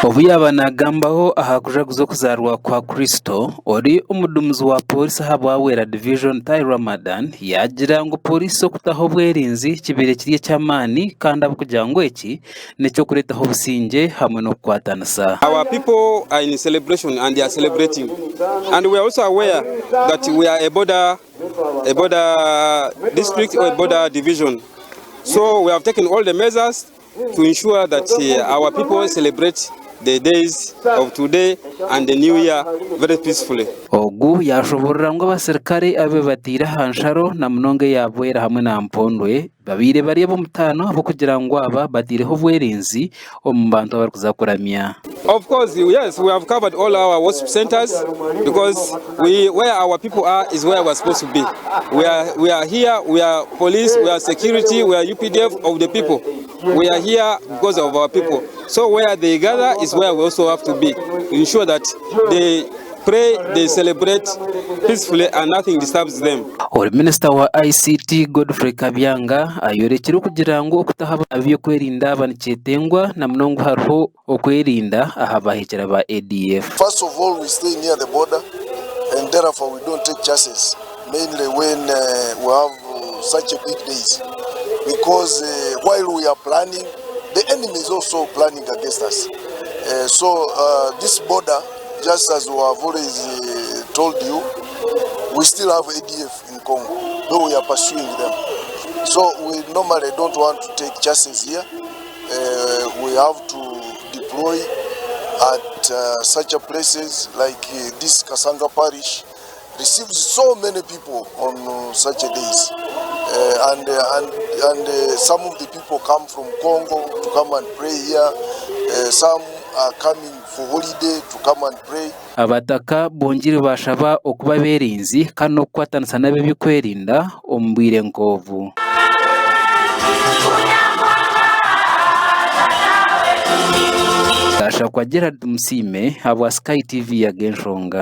Obu yaaba naagambaho aha kujaguza okuzaarwa kwa Kristo, ori omuduumizi wa Pooriisi aha Bwawera Division, Tai Ramadan, yaagira ngu pooriisi okutaho obwerinzi kibaire kiri eky'amaani kandi ahabw'okugira ngu eki n'eky'okureetaho obusingye hamwe n'okukwatanisa. Our people are in celebration and they are celebrating and we are also aware that we are a border, a border district or a border division so we have taken all the measures to ensure that our people celebrate the days of today and the new year very peacefully. Ogu yaashoboorora ngu abaserukare abu bataire aha nsharo na munonga eya Bwera hamwe na Mpondwe babaire bari ab'omutaano ahabw'okugira ngu aba bataireho obwerinzi omu bantu abarikuza kuramya. Of course, yes, we have covered all our worship centers because we, where our people are is where we are supposed to be. We are, we are here, we are police, we are security, we are UPDF of the people. We are here because of our people. So where they gather is where we also have to be to ensure that they pray, they celebrate peacefully and nothing disturbs them. Ori minisita wa ICT Godfrey Kabyanga ayorekire okugira ngu okutaho ab'ebyokwerinda aba nikyetengwa na munonga hariho okwerinda aha bahekyera ba ADF. First of all we stay near the border and therefore we don't take chances mainly when we have such a big days because while we are planning the enemy is also planning against us so this border just as we have always told you we still have ADF in Congo though we are pursuing them so we normally don't want to take chances here we have to deploy at such a places like this Kasanga parish receives so many people on such a days and, and, and some of the people come from Congo to come and pray here some are coming for holiday to come and pray. Abataka bongyeire baashaba okuba abeerinzi kandi n'okukwatanisa n'ab'ebyokwerinda omu bwire nk'obu. Gashakwa Gerald Tumusiime ahabwa Sky TV Ag'enshonga.